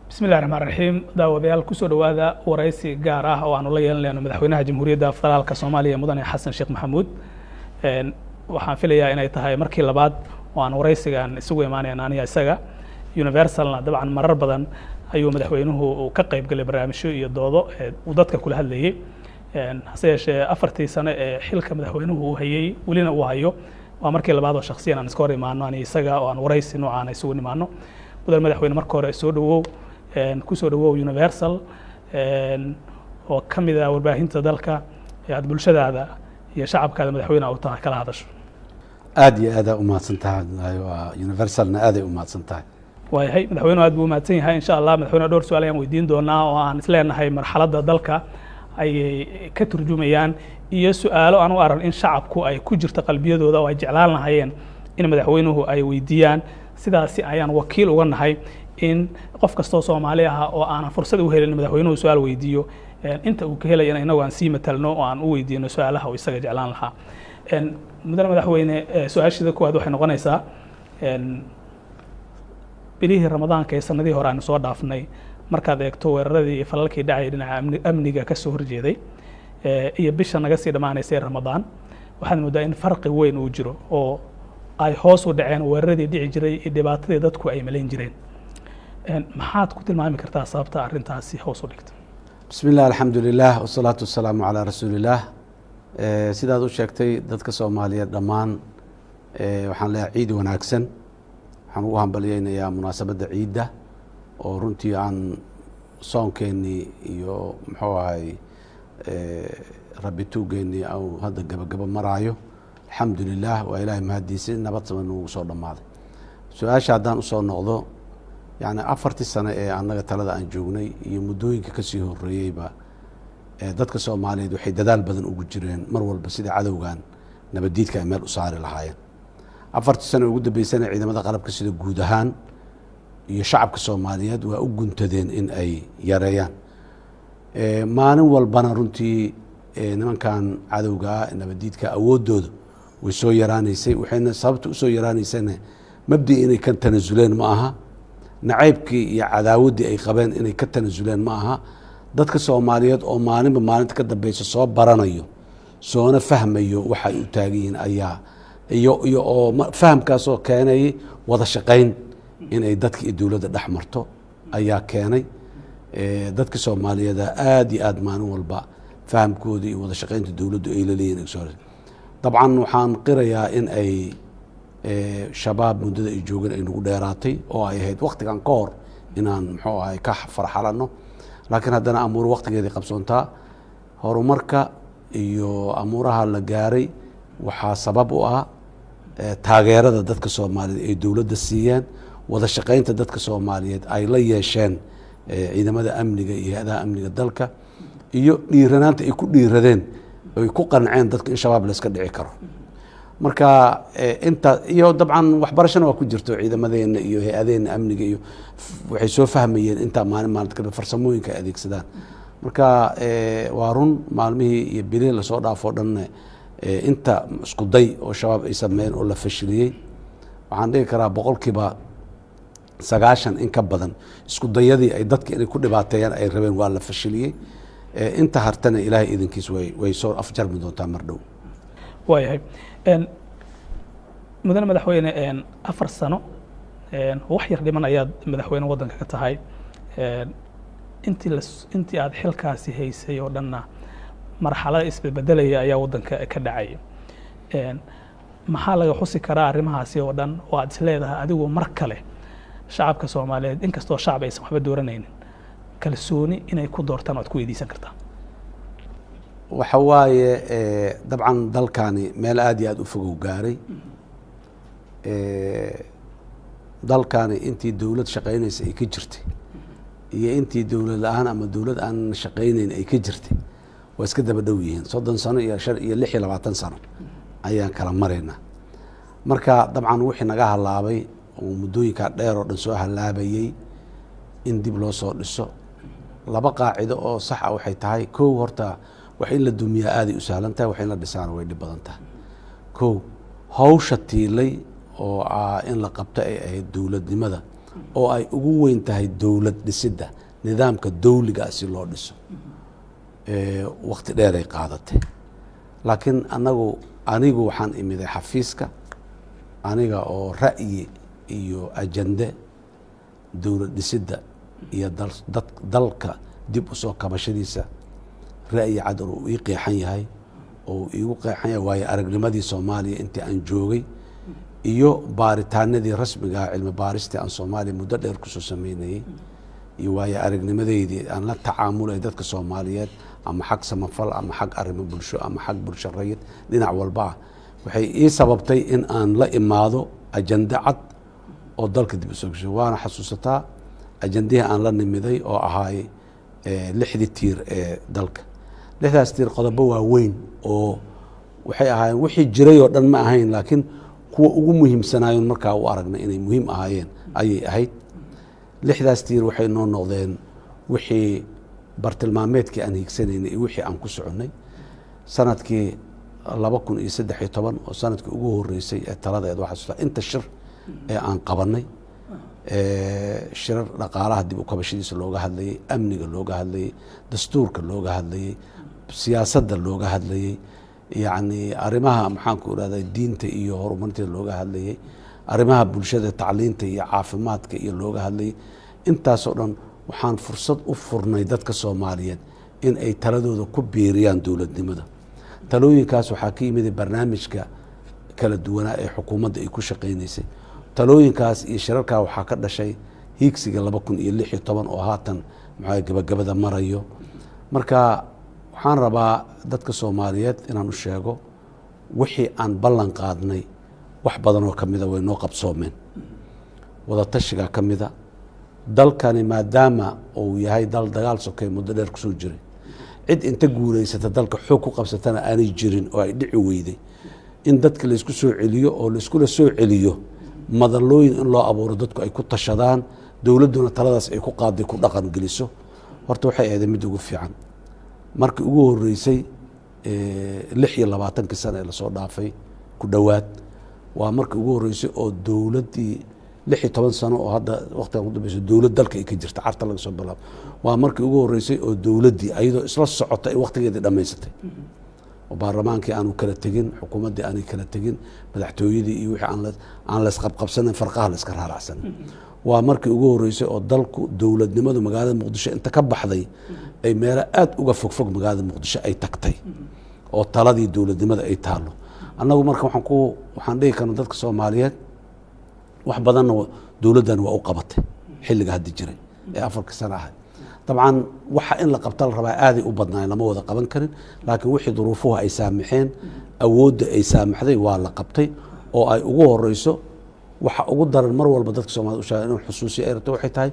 Bismillahi raxmaan raxiim. Daawadayaal, kusoo dhowaada waraysi gaar ah oo aanu la yeelanayno madaxweynaha Jamhuuriyadda Federaalka Soomaaliya, Mudane Xasan Sheekh Maxamuud. Waxaan filayaa inay tahay markii labaad oo aan waraysigan isugu imaanayna aniga isaga. Universalna dabcan marar badan ayuu madaxweynuhu uu ka qayb galay barnaamijyo iyo doodo uu dadka kula hadlayey. Hase yeeshee, 4tii sano ee xilka madaxweynuhu uu hayey, welina uu hayo, waa markii labaad oo shaksiyan aan iska hor imaano ani isaga oo aan waraysi noocaan isugu nimaano. Mudan madaxweyne, marka hore soo dhowow, kusoo dhowow Universal oo ka mid ah warbaahinta dalka ee aad bulshadaada iyo shacabkaada madaxweyne u tahay kala hadasho. Aada iyo aadaa umahadsan tahay, waa Universalna aaday umahadsan tahay. Waayahay, madaxweynuhu aad buu umahadsan yahay. Insha Allah, madaxweyne, dhowr su-aal ayaan weydiin doonaa oo aan isleenahay marxaladda dalka ayay ka turjumayaan, iyo su-aalo aan u arag in shacabku ay ku jirto qalbiyadooda oo ay jeclaan lahayeen in madaxweynuhu ay weydiiyaan. Sidaasi ayaan wakiil uga nahay in qof kastoo Soomaali ah oo aanan fursad u helin madaxweynuhu su-aal weydiiyo, inta uu ka helayana inagu aan sii matalno oo aan u weydiino su-aalaha uu isaga jeclaan lahaa. Mudane madaxweyne, su-aashida koowaad waxay noqonaysaa: bilihii Ramadaanka ee sanadihii hore aanu soo dhaafnay, markaad eegto weeraradii iyo falalkii dhacay dhinaca amniga ka soo horjeeday iyo bisha naga sii dhammaanaysa ee Ramadaan, waxaad moodaa in farqi weyn uu jiro oo ay hoos u dhaceen weeraradii dhici jiray iyo dhibaatadii dadku ay malayn jireen. Maxaad ku tilmaami kartaa sababta arrintaasi hoos u dhigta? Bismi illah, alxamdu lilah, wasalaatu wasalaamu calaa rasuulillaah. Sidaad u sheegtay, dadka Soomaaliyeed dhammaan waxaan leeyahay ciid wanaagsan. Waxaan ugu hambalyeynayaa munaasabadda ciidda oo runtii aan soonkeenii iyo muxuu ahay rabbi tuugeennii au hadda gabagabo maraayo. Alxamdu lilah, waa Ilaahay mahadiisa nabad sama nugu soo dhammaaday. Su-aasha haddaan usoo noqdo, yacni 4tii sano ee annaga talada aan joognay iyo muddooyinka kasii horeeyeyba, dadka Soomaaliyeed waxay dadaal badan ugu jireen mar walba sidai cadowgan nabaddiidka ay meel u saari lahaayeen. 4tii sano ugu dambeysana ciidamada qalabka sida guud ahaan iyo shacabka Soomaaliyeed waa u guntadeen in ay yareeyaan. Maalin walbana runtii nimankan cadowgaa nabaddiidka awooddooda way soo yaraanaysay. Waxayna sababta usoo yaraanaysana mabdi inay ka tanasuleen ma aha, nacaybkii iyo cadaawaddii ay qabeen inay ka tanasuleen ma aha. Dadka Soomaaliyeed oo maalinba maalinta ka dambeysa soo baranayo soona fahmayo waxay u taagan yihiin ayaa iyo oo fahamkaasoo keenayay wada shaqayn inay dadka iyo dowladda dhex marto ayaa keenay. Dadka Soomaaliyeed aada iyo aada maalin walba fahamkooda iyo wada shaqaynta dowladdu ay laleeyihin. Dabcan waxaan qirayaa in ay Shabaab muddada ay joogeen ay nagu dheeraatay oo ay ahayd waktigan ka hor inaan muxuu ahay ka farxalano, laakiin haddana amuur waktigeedii qabsoontaa. Horumarka iyo amuuraha la gaaray waxaa sabab u ah taageerada dadka Soomaaliyeed ay dowladda siiyeen, wada shaqaynta dadka Soomaaliyeed ay la yeesheen ciidamada amniga iyo hay-adaha amniga dalka, iyo dhiiranaanta ay ku dhiiradeen ay ku qanceen dadka in Shabaab la iska dhici karo. Marka inta iyo dabcan waxbarashana waa ku jirto, ciidamadeena iyo hay-adeena amniga iyo waxay soo fahmayeen intaa maalin maalinta kabe farsamooyinka ay adeegsadaan. Marka waa run, maalmihii iyo bilihii lasoo dhaafoo dhanne inta isku day oo Shabaab ay sameeyeen oo la fashiliyey, waxaan dhihi karaa 90% in ka badan isku dayadii ay dadka inay ku dhibaateeyaan ay rabeen waa la fashiliyey. Inta hartana Ilaahay idinkiis way soo afjarmi doontaa mar dhow. Waayahay, mudane madaxweyne, 4 sano wax yar dhiman ayaad madaxweyne waddanka ka tahay. Intii aad xilkaasi haysay oo dhanna marxalada isbebedelaya ayaa waddanka ka dhacaya. Maxaa laga xusi karaa arrimahaasi oo dhan oo aad isleedahay adigu mar kale shacabka Soomaaliyeed, inkastoo shacab aysan waxba dooranaynin, kalsooni inay ku doortaan oad ku weydiisan kartaa? Waxa waaye, dabcan dalkani meel aada iyo aada u fogow gaaray. Dalkani intii dowlad shaqaynaysa ay ka jirtay iyo intii dowlad la-aan ama dowlad aan shaqaynayn ay ka jirtay waa iska daba dhow yihiin. 30 sano iyo 5 iyo 26 sano ayaan kala maraynaa. Marka dabcan wixii naga halaabay oo muddooyinkaa dheer oo dhan soo halaabayey in dib loo soo dhiso, laba qaacido oo sax ah waxay tahay: kow, horta wax in la dumiyaa aaday u sahlan tahay, wax in la dhisaana way dhib badan tahay. Kow, hawsha tiilay oo ah in la qabto ay ahayd dowladnimada oo ay ugu weyn tahay dowlad dhisidda, nidaamka dowliga si loo dhiso. Wakti dheeray qaadatay, laakiin anigu waxaan imiday xafiiska aniga oo ra'yi iyo ajande dowlad dhisidda iyo dalka dib usoo kabashadiisa ra'yi cad oo uu ii qeexan yahay, oo uu iigu qeexan yahay waayo aragnimadii Soomaaliya intii aan joogay iyo baaritaanadii rasmiga ah, cilmi baaristii aan Soomaaliya muddo dheer kusoo sameynayey, iyo waayo aragnimadeydii aan la tacaamulay dadka Soomaaliyeed, ama xag samafal ama xag arrimo bulsho ama xag bulsho rayid, dhinac walba ah, waxay ii sababtay in aan la imaado ajande cad oo dalka dib usoo gashay. Waana xasuusataa ajandihii aan la nimiday oo ahaay lixdii tiir ee dalka. Lixdaas tiir qodobo waaweyn oo waxay ahaayeen, wixii jiray oo dhan ma ahayn, laakiin kuwa ugu muhiimsanaayoon markaa u aragnay inay muhiim ahaayeen ayay ahayd. Lixdaas tiir waxay noo noqdeen wixii bartilmaameedkii aan higsanaynay iyo wixii aan ku soconnay sanadkii 2013, oo sanadkii ugu horeysay ee taladeed. Waxaa xasuustaa inta shir ee aan qabanay, shirar dhaqaalaha dib u kabashadiisa looga hadlayey, amniga looga hadlayey, dastuurka looga hadlayey, siyaasadda looga hadlayey, yacni arrimaha, maxaanku irahda, diinta iyo horumarinteeda looga hadlayey, arrimaha bulshada, tacliinta iyo caafimaadka iyo looga hadlayey. Intaasoo dhan waxaan fursad u furnay dadka Soomaaliyeed in ay taladooda ku biiriyaan dowladnimada. Talooyinkaas waxaa ka yimid barnaamijka kala duwanaa ee xukuumadda ay ku shaqeynaysay. Talooyinkaas iyo shirarkaa waxaa ka dhashay hiigsiga 2016 oo haatan maxaa gabagabada marayo. Marka waxaan rabaa dadka Soomaaliyeed inaan u sheego wixii aan ballan qaadnay wax badan oo kamida way noo qabsoomeen. Wadatashigaa ka mida dalkani, maadaama uu yahay dal dagaal sokey muddo dheer kusoo jiray, cid inta guulaysata dalka xoog ku qabsatana aanay jirin oo ay dhici weyday, in dadka laysku soo celiyo oo layskula soo celiyo madalooyin in loo abuuro dadku ay ku tashadaan, dowladduna taladaas ay ku qaaday ku dhaqan geliso, horta waxay ahayd mid ugu fiican. Markii ugu horeysay 26kii sano ee lasoo dhaafay ku dhowaad, waa markii ugu horeysay oo dowladdii 16 sano oo hadda waqtigan ku dambeyso dowlad dalka ay ka jirta, Carta laga soo bilaabo, waa markii ugu horeysay oo dowladdii ayadoo isla socota ay waqtigeedii dhammaysatay, oo baarlamaankii aanu kala tegin, xukuumaddii aanay kala tegin, madaxtooyadii iyo wixii aan laysqabqabsanin, farqaha la iska raaracsanin. Waa markii ugu horeysay oo dalku dowladnimadu magaalada Muqdisho inta ka baxday ay meelo aada uga fogfog magaalada Muqdisho ay tagtay oo taladii dowladnimada ay taalo. Annagu marka waxaan dhihi karna dadka Soomaaliyeed wax badanna dowladdan waa u qabatay xilliga hadda jiray ee afarka sano ahay. Dabcan waxa in la qabta la rabaa aaday u badnaayeen, lama wada qaban karin, laakiin wixii duruufuhu ay saamaxeen, awoodda ay saamaxday, waa la qabtay, oo ay ugu horeyso waxa ugu daran mar walba dadka Soomaalida u sheega inuu xusuusiyo ay rabto waxay tahay,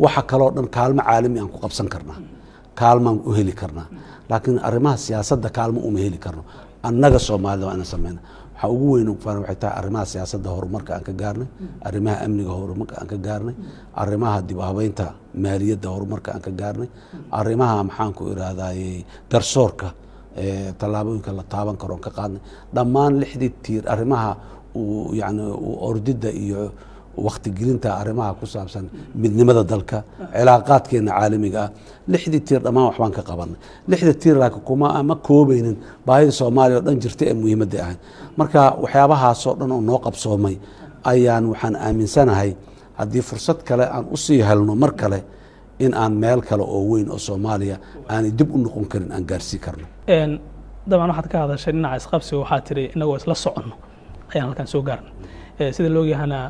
waxa kaloo dhan kaalmo caalami aan ku qabsan karnaa, kaalmaan u heli karnaa, laakiin arrimaha siyaasadda kaalmo uma heli karno. Annaga Soomaalida waa inaan sameyna. Waxaa ugu weyn ugu faana waxay tahay arrimaha siyaasadda horumarka aan ka gaarnay, arrimaha amniga horumarka aan ka gaarnay, arrimaha dib u habeynta maaliyadda horumarka aan ka gaarnay, arrimaha, maxaanku irahdaye, garsoorka tallaabooyinka la taaban karo ka qaadnay, dhammaan lixdii tiir, arrimaha yani ordidda iyo waktigelinta arrimaha ku saabsan midnimada dalka, cilaaqaadkeena caalamiga ah, lixdii tiir dhammaan waxbaan ka qabanay. Lixda tiir laakiin kuma ma koobaynin baahida Soomaaliya oo dhan jirta ee muhiimadda ahayd. Marka waxyaabahaasoo dhan oo noo qabsoomay ayaan waxaan aaminsanahay haddii fursad kale aan usii helno mar kale in aan meel kale oo weyn oo Soomaaliya aanay dib u noqon karin aan gaarsii karno. Dabcan waxaad ka hadashay dhinaca isqabsiga, waxaa tiri inagoo isla soconno ayaan halkan soo gaarnay. Sida loogyahana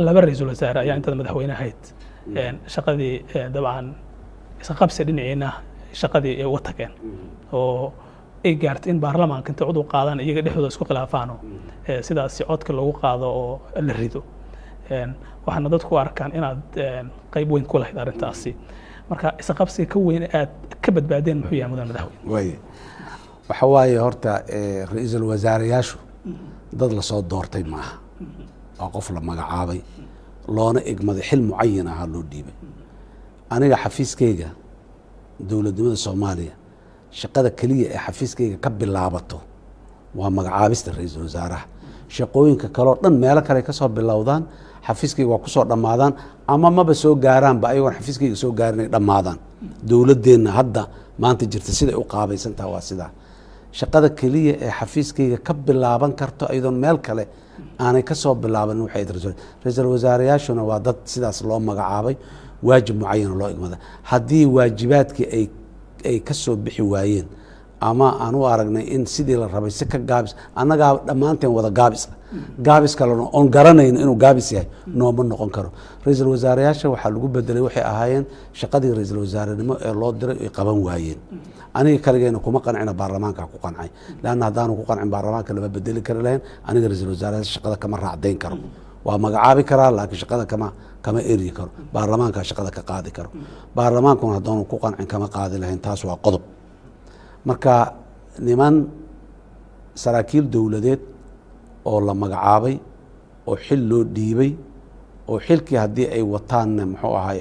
laba ra-iisul wasaare ayaa intaad madaxweyne ahayd shaqadii, dabcan isqabsi dhinaciina shaqadii ay uga tageen oo ay gaartay in baarlamaanka intay cod u qaadaan iyaga dhexdooda isku khilaafaano, sidaasi codka loogu qaado oo la rido. Waxaana dadku u arkaan inaad qayb weyn ku lahayd arrintaasi. Marka isqabsiga ka weyn aad ka badbaadeen muxuu yahay, mudan madaxweyne? Waay, waxa waaye horta ra-iisul wasaareyaashu dad lasoo doortay maaha, waa qof la magacaabay loona igmaday xil mucayan ahaa loo dhiibay. Aniga xafiiskayga dowladnimada Soomaaliya shaqada keliya ee xafiiskayga ka bilaabato waa magacaabista ra-iisul wasaaraha. Shaqooyinka kaleo dhan meelo kale kasoo bilowdaan, Xafiiskayga waa kusoo dhammaadaan ama maba soo gaaraanba, ayagoon xafiiskayga soo gaarin ay dhammaadaan. Dowladdeenna hadda maanta jirta siday u qaabaysan taha waa sidaa. Shaqada keliya ee xafiiskayga ka bilaaban karto iyadoon meel kale aanay ka soo bilaaban waxay ra-iisul wasaareyaashuna waa dad sidaas loo magacaabay, waajib mucayana loo igmada. Haddii waajibaadkii ay ka soo bixi waayeen ama aan u aragnay in sidii la rabay si ka gaabis, annagaa dhammaanteen wada gaabis ah, gaabis kalena oon garanayno inuu gaabis yahay nooma noqon karo. Ra-iisul wasaareyaasha waxaa lagu bedelay waxay ahaayeen shaqadii ra-iisul wasaarenimo ee loo diray ay qaban waayeen. Aniga kaligeena kuma qancina, baarlamaanka ku qancay, leanna haddaanu ku qancin baarlamaanka lama bedeli kari lahayn. Aniga ra-iisul wasaareyaasha shaqada kama raacdayn karo, waa magacaabi karaa, laakiin shaqada kama eryi karo, baarlamaanka shaqada ka qaadi karo. Baarlamaankuna haddaanu ku qancin kama qaadi lahayn. Taas waa qodob. Marka niman saraakiil dowladeed oo la magacaabay oo xil loo dhiibay oo xilkii haddii ay wataanna, muxuu ahaay,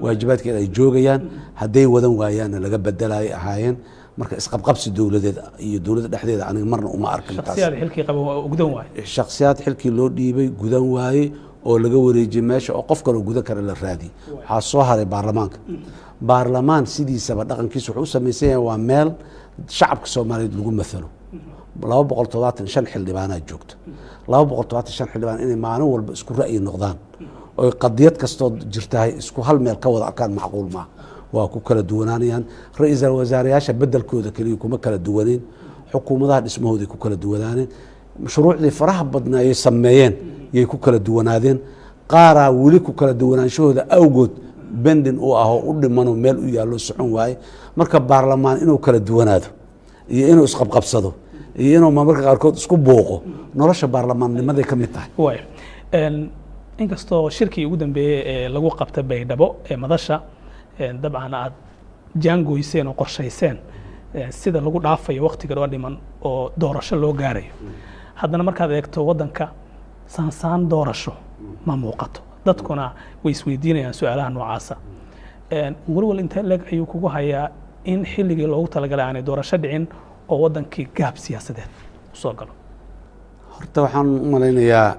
waajibaadkeeda ay joogayaan, hadday wadan waayaanna laga bedelayay ahaayeen. Marka isqabqabsi dowladeed iyo dowladda dhexdeeda aniga marna uma arkin taas. Shakhsiyaad xilkii qaba waa gudan waaye. Shakhsiyaad xilkii loo dhiibay gudan waayey oo laga wareejiyey meesha oo qof kaloo gudan kara la raadiyey. Waxaa soo haray baarlamaanka. Baarlamaan sidiisaba dhaqankiisa wuxuu u samaysan yahay waa meel shacabka Soomaaliyeed lagu mathalo. 275 xildhibaanaa joogta. 275 xildhibaan inay maalin walba isku ra'yi noqdaan oy qadiyad kastoo jirtahay isku hal meel ka wada arkaan macquul maaha, waa ku kala duwanaanayaan. Ra-iisul wasaareyaasha bedelkooda keliya kuma kala duwaneen, xukuumadaha dhismahooday ku kala duwanaaneen, shuruucdii faraha badnaa ay sameeyeen yay ku kala duwanaadeen. Qaaraa weli ku kala duwanaanshahooda awgood bendin u ahoo u dhimanoo meel u yaallo socon waaye. Marka baarlamaan inuu kala duwanaado iyo inuu isqabqabsado iyo inuu marmarka qaarkood isku buuqo nolosha baarlamaannimaday ka mid tahay. Waay, inkastoo shirkii ugu dambeeyey ee lagu qabtay Baydhabo ee madasha, dabcan aad jaangoyseen oo qorshayseen sida lagu dhaafayo waktiga dhoo dhiman oo doorasho loo gaarayo, haddana markaad eegto waddanka saansaan doorasho ma muuqato, dadkuna way isweydiinayaan su-aalaha noocaasa. Walwal intee leeg ayuu kugu hayaa in xilligii loogu talagalay aanay doorasho dhicin oo waddankii gaab siyaasadeed usoo galo? Horta waxaan u malaynayaa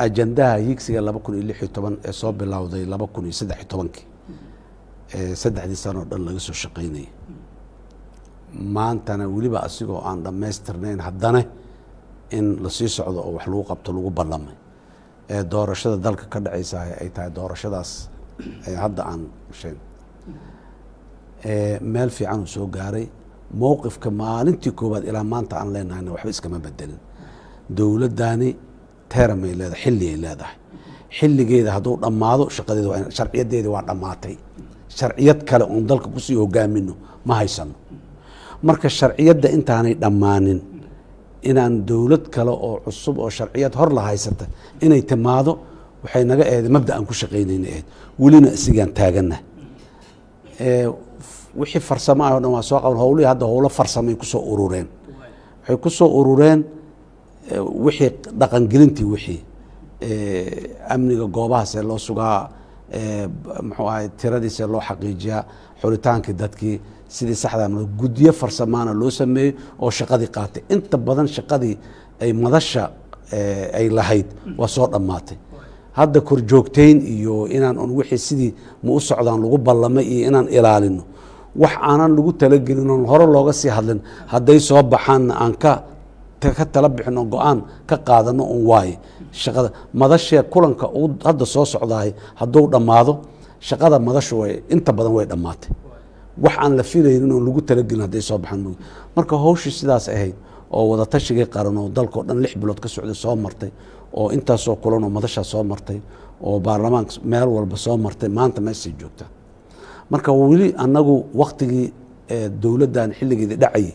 ajandaha hiigsiga 2016 ee soo bilowday 2013-kii, saddexdii sano o dhan laga soo shaqaynayay, maantana weliba asigoo aan dhammaystirnayn haddana in lasii socdo oo wax lagu qabto lagu ballamay, ee doorashada dalka ka dhacaysa ay tahay doorashadaas ee hadda aan sheeg, meel fiican uu soo gaaray. Mowqifka maalintii koowaad ilaa maanta aan leenahayna waxba iskama bedelin. Dowladdani teramay leedahay, xilli ay leedahay. Xilligeeda hadduu dhammaado shaqadeeda waa sharciyadeeda waa dhammaatay. Sharciyad kale oon dalka kusii hogaamino ma haysano. Marka sharciyadda intaanay dhammaanin inaan dowlad kale oo cusub oo sharciyad hor la haysata inay timaado waxay naga ahayd mabda aan ku shaqaynayna ahayd, welina isigaan taagana. Wixii farsamo ah o dhan waa soo qaban. Howlihii hadda howlo farsamay kusoo urureen, waxay kusoo urureen wixii dhaqangelintii, wixii amniga goobahaasee loo sugaa, muxuu ahay, tiradiisee loo xaqiijiyaa, xuritaankii dadkii sidii saxdaa, guddiyo farsamaana loo sameeyey oo shaqadii qaatay. Inta badan shaqadii ay madasha ay lahayd waa soo dhammaatay. Hadda korjoogteyn iyo inaan un wixii sidii ma u socdaan lagu ballamay iyo inaan ilaalino wax aanan lagu talagelin oon hore looga sii hadlin, hadday soo baxaanna aan ka tala bixino, go-aan ka qaadano un waaye. Shaqada madashee kulanka uu hadda soo socdaay hadduu dhammaado, shaqada madashu way inta badan way dhammaatay, wax aan la filaynin oon lagu talagelin hadday soo baxaan mooye. Marka hawshii sidaas ahayd oo wadatashigii qaran oo dalkao dhan 6 bilood ka socday soo martay, oo intaasoo kulan oo madashaa soo martay, oo baarlamaanka meel walba soo martay, maanta meeshay joogtaa. Marka weli annagu waktigii dowladdan xilligeedii dhacayay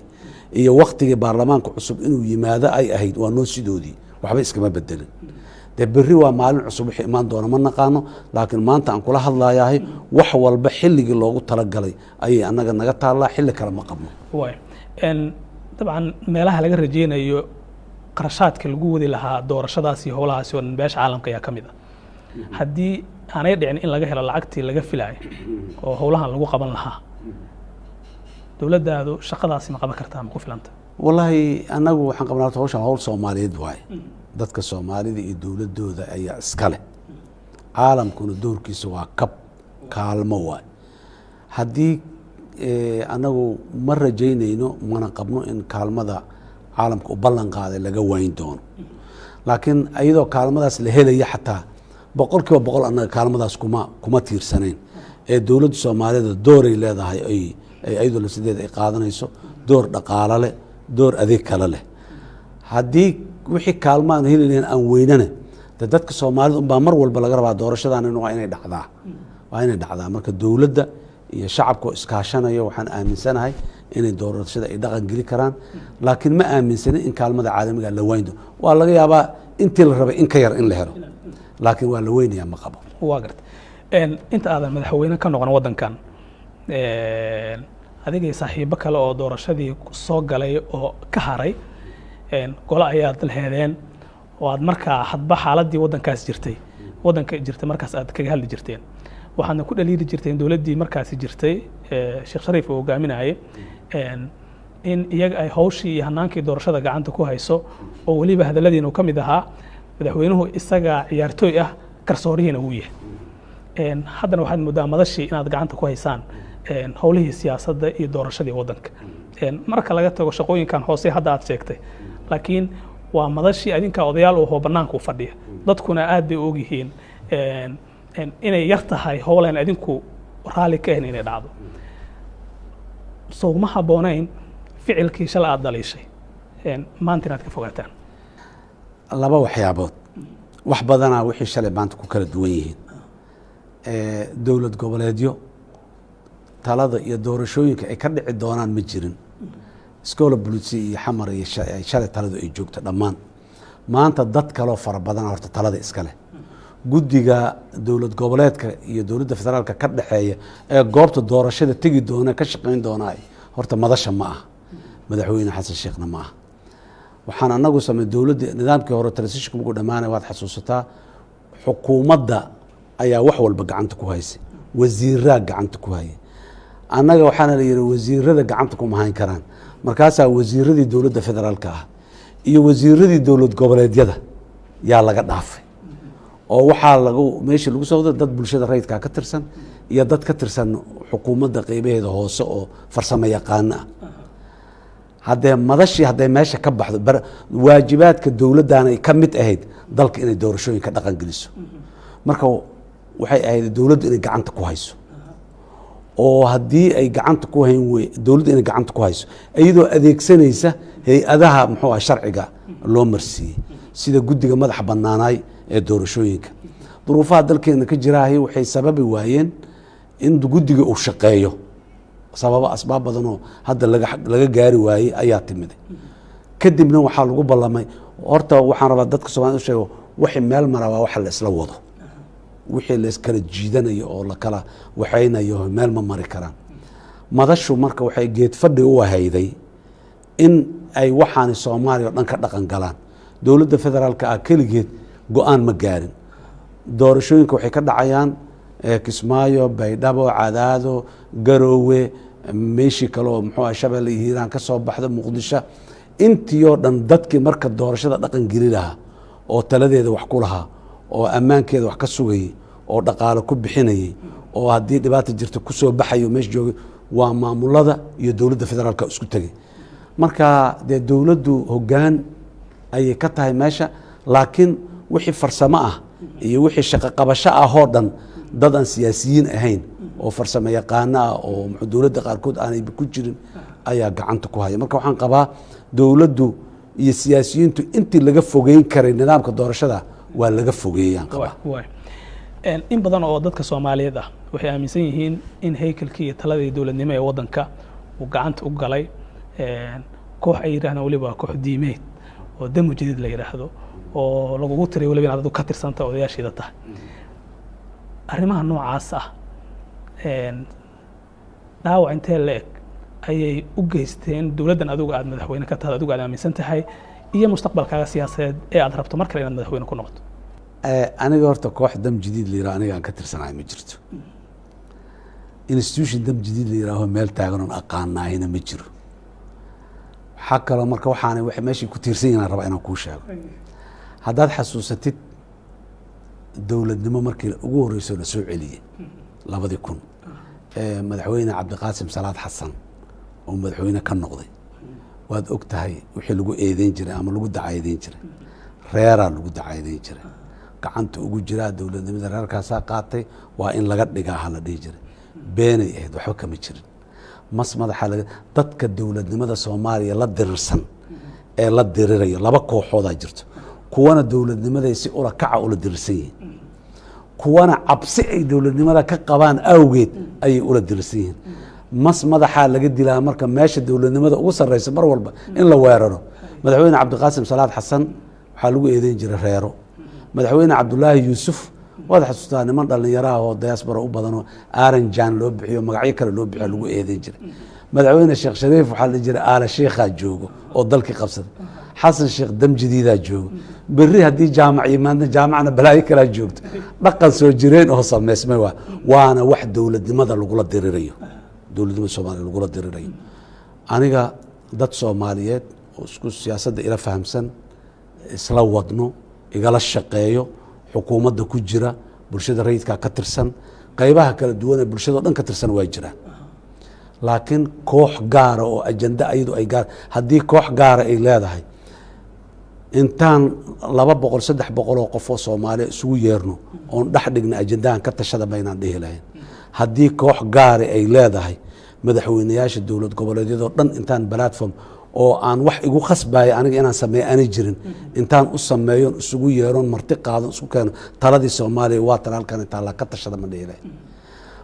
iyo waktigii baarlamaanka cusub inuu yimaado ay ahayd waa noo sidoodii, waxba iskama bedelin. Dee berri waa maalin cusub, wixii imaan doona ma naqaano, laakiin maanta aan kula hadlayahay wax walba xilligii loogu talagalay ayay annaga naga taallaa, xilli kale ma qabno. Waay, dabcan meelaha laga rajeynayo qarashaadka lagu wadi lahaa doorashadaas iyo howlahaasi oo dhan beesha caalamka ayaa ka mid ah. Haddii aanay dhicin in laga helo lacagtii laga filayo oo howlahan lagu qaban lahaa, dowladdaadu shaqadaasi ma qaban kartaa, ma ku filanta? Wallaahi annagu waxaan qabnaa horta hawshan hawl Soomaaliyeed waaye. Dadka Soomaalida iyo dowladooda ayaa iska leh. Caalamkuna doorkiisa waa kab, kaalmo waay. Haddii anagu ma rajaynayno, mana qabno in kaalmada caalamka u ballan qaaday laga wayn doono, laakiin iyadoo kaalmadaas la helaya xataa 100% annaga kaalmadaas kuma tiirsanayn. Ee dowladda Soomaalida dooray leedahay ay iyadoo lafsadeeda ay qaadanayso, door dhaqaalo leh, door adeeg kale leh. Haddii wixii kaalmaan heli lahayn aan weynana, de dadka Soomaalida unbaa mar walba laga rabaa doorashadan waa inay dhacdaa, waa inay dhacdaa. Marka dowladda iyo shacabka oo iskaashanayo, waxaan aaminsanahay inay doorashada ay dhaqan geli karaan, laakiin ma aaminsanin in kaalmada caalamiga la wayn doono. Waa laga yaabaa intii la rabay in ka yar in la helo, laakiin waa la weynayaa ma qabo. Waa garta. Inta aadan madaxweyne ka noqon waddankan, adigay saaxiibo kale oo doorashadii soo galay oo ka haray gole ayaad laheedeen oo aad markaa hadba xaaladii waddankaas jirtay, waddanka jirtay markaas aad kaga hadli jirteen, waxaadna ku dhaliili jirteen dowladdii markaasi jirtay, Sheekh Shariif uu hogaaminayay, in iyaga ay hawshii iyo hanaankii doorashada gacanta ku hayso, oo weliba hadalladiina uu ka mid ahaa madaxweynuhu isagaa ciyaartooy ah, garsoorihiina wuu yahay. Haddana waxaad moodaa madashii inaad gacanta ku haysaan howlihii siyaasadda iyo doorashadii waddanka, marka laga tago shaqooyinkan hoose hadda aad sheegtay, laakiin waa madashii adinkaa odayaal u ahoo bannaanka u fadhiya. Dadkuna aad bay u ogyihiin inay yar tahay howlaan adinku raalli ka ahayn inay dhacdo. Sow ma habboonayn ficilkii shalay aad dhaliishay maanta inaad ka fogaataan? Laba waxyaabood wax badanaa wixii shalay maanta ku kala duwan yihiin. Dowlad goboleedyo talada iyo doorashooyinka ay ka dhici doonaan ma jirin. Scola Bulutsi iyo Xamar iyo shalay taladu ay joogto dhammaan. Maanta dad kaloo fara badan horta talada iska leh. Guddiga dowlad goboleedka iyo dowladda federaalka ka dhexeeya ee goobta doorashada tegi doona, ka shaqeyn doonaa, horta madasha ma aha, madaxweyne Xasan Sheekhna ma aha. Waxaan anagu samey dowladda nidaamkii hore transitionka markuu dhamaanay, waad xasuusataa, xukuumadda ayaa wax walba gacanta ku haysay, wasiiraa gacanta ku hayay. Annaga waxaana la yihi wasiirada gacanta kuma hayn karaan. Markaasaa wasiiradii dowladda federaalka ah iyo wasiiradii dowlad goboleedyada yaa laga dhaafay, oo waxaa lagu meesha lagu soo waday dad bulshada rayidkaa ka tirsan iyo dad ka tirsan xukuumadda qeybaheeda hoose oo farsamo yaqaano ah. Haddee madashii hadday meesha ka baxdo, waajibaadka dowladdan ay ka mid ahayd dalka inay doorashooyin ka dhaqan geliso. Marka waxay ahayd dowladdu inay gacanta ku hayso, oo haddii ay gacanta ku hayn wey dowladdu inay gacanta ku hayso iyadoo adeegsanaysa hay-adaha muxuu ah sharciga loo marsiiyey, sida guddiga madaxa banaanaay ee doorashooyinka. Duruufaha dalkeena ka jiraahi waxay sababi waayeen in guddiga uu shaqeeyo. Sababo asbaab badanoo hadda laga gaari waayey ayaa timiday. Kadibna waxaa lagu ballamay, horta waxaan rabaa dadka Somalida u sheego, wixii meel mara waa waxa la isla wado. Wixii la iskala jiidanayo oo la kala waxaynayo meel ma mari karaan. Madashu marka waxay geed fadhi u ahayday in ay waxaani Soomaaliya oo dhan ka dhaqan galaan. Dowladda federaalka ah keligeed go-aan ma gaarin. Doorashooyinka waxay ka dhacayaan Kismaayo, Baydhabo, Cadaado, Garoowe, meeshii kaleoo muxuu ah Shabeelle iyo Hiiraan ka soo baxda, Muqdisho, intii oo dhan. Dadkii marka doorashada dhaqan geli lahaa oo taladeeda wax ku lahaa oo ammaankeeda wax ka sugayey oo dhaqaale ku bixinayey oo haddii dhibaata jirta kusoo baxayo meesha joogay waa maamulada iyo dowladda federaalka isku tegay. Marka dee dowladdu hoggaan ayay ka tahay meesha, laakiin wixii farsamo ah iyo wixii shaqo qabasho ah oo dhan dad aan siyaasiyiin ahayn oo farsamo yaqaano ah oo muxuu dowladda qaarkood aanay ku jirin ayaa gacanta ku haya. Marka waxaan qabaa dowladdu iyo siyaasiyiintu intii laga fogeyn karay nidaamka doorashada waa laga fogeeyaan qabaa. Waay. In badan oo dadka Soomaaliyeed ah waxay aaminsan yihiin in haykalkii iyo taladii dowladnimo ee waddanka uu gacanta u galay koox ay yidhahdaan weliba waa koox diimeed oo damu jadiid la yidhaahdo, oo lagugu tiray weliba inaad adigu ka tirsanta odayaashiida tahay. Arrimaha noocaas ah dhaawac intee la eg ayay u geysteen dowladdan adigu aad madaxweyne ka tahay, adigu aad aaminsan tahay, iyo mustaqbalkaaga siyaasadeed ee aad rabto mar kale inaad madaxweyne ku noqoto? Aniga horta koox dam jadiid la yiraahdo aniga aan ka tirsanahay ma jirto. Institution dam jadiid la yiraaho meel taagan oon aqaanaahina ma jiro. Waxaa kaloo marka waxaana waxay meeshay ku tiirsan yihiin aan rabaa inaan kuu sheego. Haddaad xasuusatid dowladnimo markii ugu horreysoo la soo celiyey 2000, madaxweyne Cabdiqaasim Salaad Xasan oo madaxweyne ka noqday, waad og tahay wixii lagu eedeyn jiray ama lagu dacaadeyn jiray. Reeraa lagu dacaadeyn jiray, gacanta ugu jiraa dowladnimada reerkaasaa qaatay, waa in laga dhigaa ha la dhihi jiray. Beenay ahayd, waxba kama jirin. Mas madaxa laga dadka dowladnimada Soomaaliya la dirirsan ee la dirirayo laba kooxoodaa jirto. Kuwana dowladnimaday si ula kaca ula dirirsan yihiin, kuwana cabsi ay dowladnimada ka qabaan awgeed ayay ula dirirsan yihiin. Mas madaxaa laga dilaa marka meesha dowladnimada ugu sarreysa mar walba in la weeraro. Madaxweyne Cabdiqaasim Salaad Xasan waxaa lagu eedeyn jiray reero. Madaxweyne Cabdulaahi Yuusuf waad xasuustaa, niman dhallinyaraha oo diaspora u badanoo Aaranjan loo bixiyo, magacyo kale loo bixiyo, lagu eedeyn jiray. Madaxweyne Sheekh Shariif waxaa la jiray Aala Sheikhaa joogo oo dalkii qabsaday. Xasan Sheekh Damjidiidaa joogo. Berri haddii Jaamac yimaadna, Jaamacna balaayo kalaa joogto. Dhaqan soo jireen oo sameysmay waa, waana wax dowladnimada lagula dirirayo, dowladnimada Soomaaliya lagula dirirayo. Aniga dad Soomaaliyeed oo isku siyaasadda ila fahamsan, isla wadno, igala shaqeeyo, xukuumadda ku jira, bulshada rayidkaa ka tirsan, qaybaha kala duwan ee bulshada o dhan ka tirsan waa jiraan. Laakiin koox gaara oo ajenda ayadu ay gaar, haddii koox gaara ay leedahay, intaan 200, 300 oo qof oo Soomaaliya isugu yeerno oon dhex dhigna ajendahan ka tashada maynaan dhihi lahayn. Haddii koox gaara ay leedahay, madaxweyneyaasha dowlad goboleedyadoo dhan intaan platform oo aan wax igu khasbaya aniga inaan sameeyo aanay jirin, intaan u sameeyon, isugu yeeron, marti qaadon, isku keeno, taladii Soomaaliya waa tan halkan taallaa, ka tashada ma dhihi lahayn.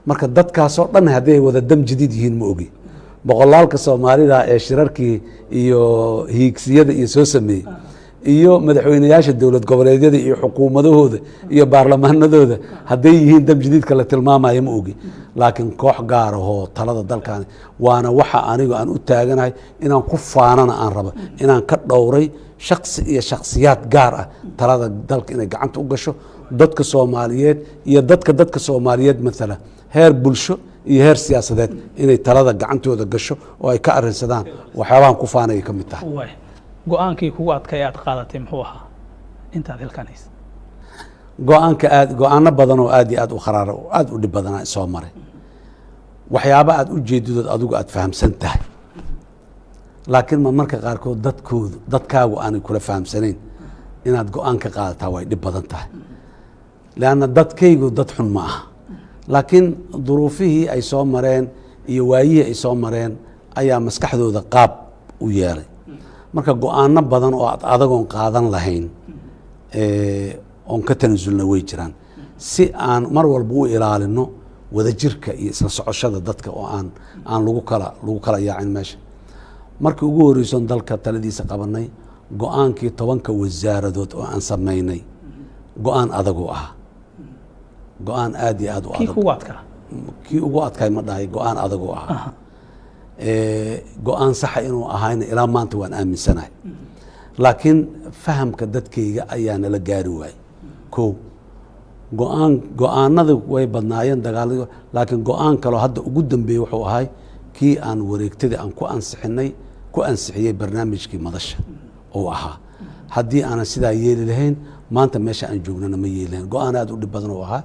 Marka dadkaasoo dhan haddii ay wada dam jadiid yihiin, ma ogi. Boqolaalka Soomaalida ee shirarkii iyo hiigsiyada iyo soo sameeyey iyo madaxweyneyaasha dowlad goboleedyada iyo xukuumadahooda iyo baarlamaanadooda hadday yihiin dam jadiidka la tilmaamayo, ma ogi. Laakiin koox gaar ahoo talada dalkan, waana waxa anigu aan u taaganahay inaan ku faanana aan rabo inaan ka dhowray shaksi iyo shaksiyaad gaar ah talada dalka inay gacanta u gasho. Dadka Soomaaliyeed iyo dadka Soomaaliyeed matala heer bulsho iyo heer siyaasadeed inay talada gacantooda gasho oo ay ka arrinsadaan, waxyaabahan ku faanaya ka mid tahay. Waay, go-aankii kugu adkay aad qaadatay muxuu ahaa intaad xilkan haysa? Go-aanka aad, go-aano badan oo aad iyo aad u kharaara oo aad u dhib badanaa soo maray. Waxyaaba aad u jeedidood adigu aad fahamsan tahay, laakiin ma marka qaarkood dadkoodu, dadkaagu aanay kula fahamsanayn, inaad go-aan ka qaadataa way dhib badan tahay. Leanna dadkaygu dad xun ma aha, laakiin duruufihii ay soo mareen iyo waayihii ay soo mareen ayaa maskaxdooda qaab u yeelay. Marka go-aano badan oo aad adagoon qaadan lahayn oon ka tanasulna way jiraan, si aan mar walba u ilaalino wadajirka iyo isla socoshada dadka oo aan lagu kala yaacin meesha. Markii ugu horreysoon dalka taladiisa qabanay, go-aankii 10-ka wasaaradood oo aan sameynay go-aan adaguu ahaa, go-aan aad iyo aad u kii adag. Kugu adkaa? Kii ugu adkaay ma dhahay, go-aan adaguu ahaa. Go-aan saxa inuu ahayna ilaa maanta waan aaminsanahay, laakiin fahamka dadkayga ayaa nala gaari waayey. Ko go-aan, go-aanada way badnaayeen dagaaladi, laakiin go-aan kaloo hadda ugu dambeeyey wuxuu ahay kii aan wareegtadii aan ku ansixinay, ku ansixiyey barnaamijkii madasha uu ahaa. Haddii aanan sidaa yeeli lahayn, maanta meesha aan joognana ma yeeli lahayn. Go-aan aad u dhib badan uu ahaa.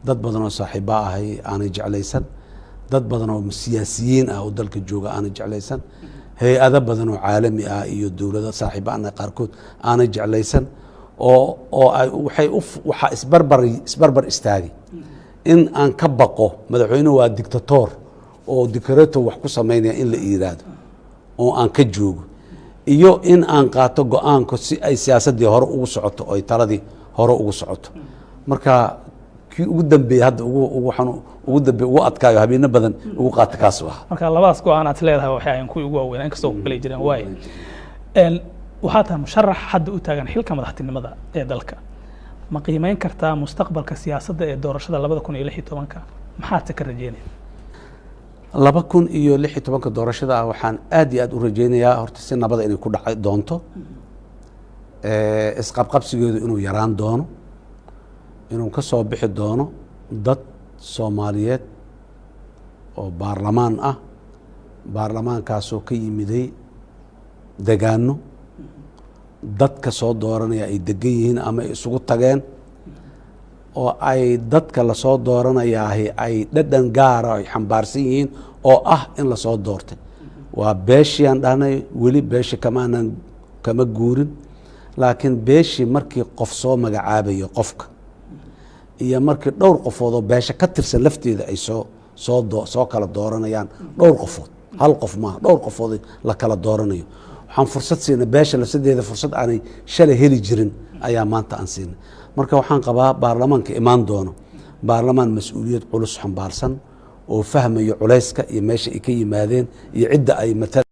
Dad badan oo saaxiiba ahay aanay jeclaysan, dad badan oo siyaasiyiin ah oo dalka jooga aanay jeclaysan, hay-ado badan oo caalami ah iyo dowlado saaxiiba qaarkood aanay jeclaysan, oo ay waxay u waxaa isbarbar istaagay in aan ka baqo madaxweynuhu waa dictator oo dictator wax ku samaynaya in la yiraahdo oo aan ka joogo, iyo in aan qaato go-aanku si ay siyaasaddii hore ugu socoto oo ay taladii hore ugu socoto. Marka kii ugu dambeeyey hadda ugu xanu ugu dambeey, ugu adkaayo, habeeno badan ugu qaata, kaasu ahaa. Marka labadaas go-aan aad leedahay waxay ahayn kuwii ugu waaweynaa, inkastoo ku kala jireen. Waay, waxaa tahay musharax hadda u taagan xilka madaxtinimada ee dalka. Ma qiimeyn kartaa mustaqbalka siyaasadda ee doorashada 2016-ka? Maxaad se ka rajeynaya? 2016-ka doorashada ah waxaan aad iyo aad u rajeynayaa horta si nabada inay ku dhaci doonto, isqabqabsigeedu inuu yaraan doono, inuu ka soo bixi doono dad Soomaaliyeed oo baarlamaan ah, baarlamaankaasoo ka yimiday degaano Dadka soo dooranaya ay degan yihiin ama ay isugu tageen, oo ay dadka lasoo dooranayaahi ay dhadhan gaara ay xambaarsan yihiin oo ah in lasoo doortay. Waa beeshii aan dhahnay, weli beeshi kamaanan kama guurin, laakiin beeshii markii qof soo magacaabayo qofka iyo markii dhowr qofood oo beesha ka tirsan lafteeda ay soo kala dooranayaan dhowr qofood, hal qof maaha, dhowr qofood la kala dooranayo, waxaan fursad siinay beesha lafsadeeda. Fursad aanay shalay heli jirin ayaa maanta aan siinay. Marka waxaan qabaa baarlamaanka imaan doono baarlamaan mas-uuliyad culus xambaarsan oo fahmayo culayska iyo meesha ay ka yimaadeen iyo cidda ay matala.